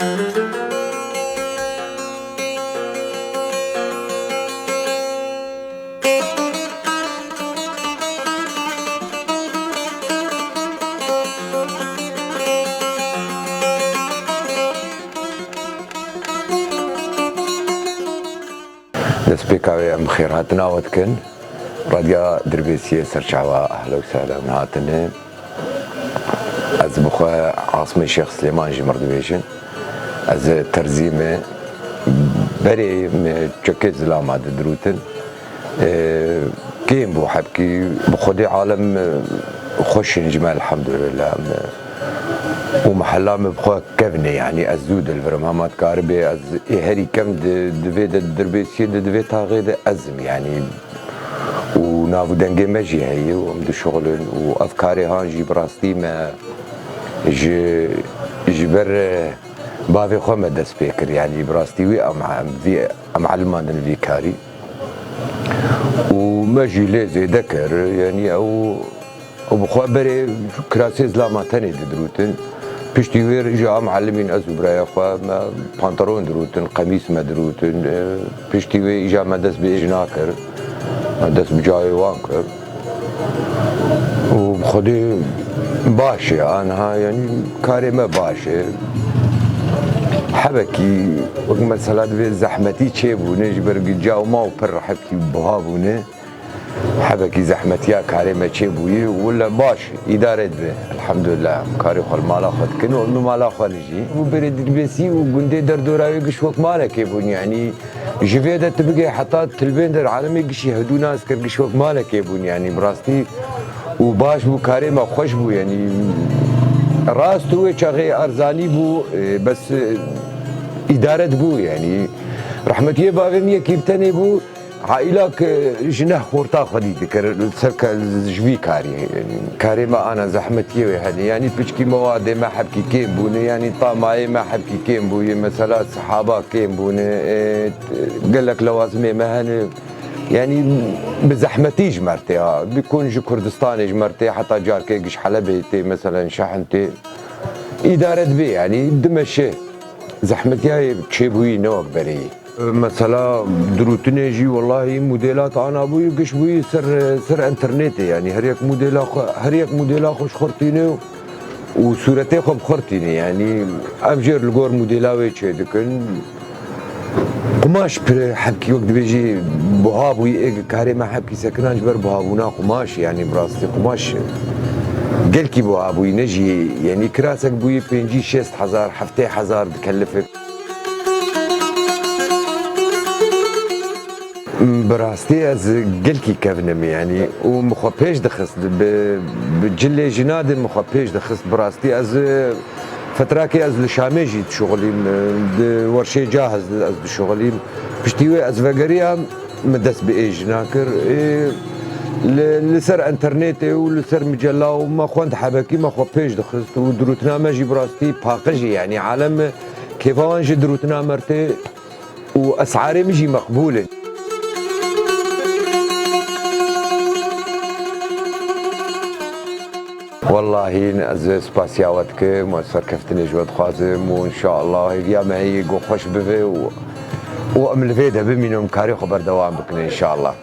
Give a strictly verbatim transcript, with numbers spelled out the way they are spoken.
Destpêka wê em xêrhatina we dikin. Radya Dirbêsiyê serçawa ehla û sehla hûn hatine. Ez bi xwe Asimê Şêx Silêman jî mir dibêjin. Ez terzî me. Berê me çekê zilama didirûtin. Ê, kêm bû hebkî. Bi Xwedê alem, e, xweş in ji me elhamdulillah. Em, û mehella me bi xwe kevn e, yanî ez zû dilivirim. Hema dikaribê ez ê herî kevn di, di vê de, di Dirbêsiyê de, di vê taxê de ez im, yanî û nav û dengê me jî heye û em dişuxulin û ev karê han jî bi rastî me ji, ji ber, e, bavê xwe me dest pê kir, yanî bi rastî wî em, em vî, em elimandin vî karî û me jî lê zêde kir, yanî ew û bi xwe berê kirasê zilama tenê didirûtin. Piştî wê ji a muallimîn ez û biraya xwe me pantalon dirûtin, qemîs me dirûtin. E, piştî wê îja me dest bi êjina kir. Me dest bi cayê wan kir. Û bi Xwedê baş e, aniha yanî karê me baş e. Hebekî wek mesela divê zehmetî çêbûne, ji ber ku ca û ma û pir hebkî buha bûne. Hebekî zehmetiya karê me çêbûyî, wile baş, îdare dibe. Elhamdulillah, em karê xwe li mala xwe dikin û em li mala xwe ne jî. Û berê Dirbêsî û gundê derdora wê giş wek malekê bûn, yanî ji vê de tu bigê heta Tilbên der alemê gişî hevdû nas kir, giş wek malekê bûn, yanî bi rastî û baş bû, karê me xweş bû, yanî rast û wê çaxê erzanî bû, e, bes, e, îdare dibû, yanî rehmetiyê bavê min yekî bi tenê bû. Aîlak, e, ji neh xorta xwedî dikir, li ser ke-, ji vî karî. Karê me ana zehmetiyê wê hene. Yanî piçkî mewadê me hebkî kêm bûne, yanî tamayê me hebkî kêm bûye, mesela sihaba kêm bûne, e, gelek lewazimê me hene. Yanî bi zehmetî ji me re tê ha. Bi kun ji Kurdistanê ji me re tê, heta carkê giş Helebê tê, mesela şehn tê. Îdare dibe, yanî dimeşe. Zehmetiya çêbûyî ne wek berê ye. Mesela dirûtinê jî wellahî modêla te ana bûyî, giş bûyî ser, ser înternetê, yanî her yek modêla xwe, her yek modêla xwe ji xwe re tîne û sûretê xwe bi xwe re tîne, yanî ev jêr li gor modêla wê çêdikin. Qumaş pir hebkî wek dibêjî buha bûyî, ê karê me hebkî sekiran ji ber buhabûna qumaş, yanî bi rastî qumaş gelkî buha bûyî, ne jî, yanî kirasek bûyî pêncî şêst hezar, heftê hezar dikelife. Bi rastî ez gelkî kevn im, yanî û min xwe pêş dixist, bi, bi cilê jina de min xwe pêş dixist. Bi rastî ez, e, fetrakê ez li Şamê jî dişuxulîm, e, di werşê cahz de ez dişuxulîm. Piştî wê ez vegeriyam, min dest bi êjina kir. Ê, li, li ser înternetê û li ser micella û me xwend hebekî me xwe pêş dixist û dirûtina me jî bi rastî paqij e, yanî alem kêfa wan ji dirûtina me re tê û esarê min jî meqbûl in. Wellahî ez spasiya we dikim, ez serkeftinê ji we dixwazim û înşallah hêviya me heye ku xweş bibe û, û em li vê de bimînin, em karê xwe berdewam bikin înşallah.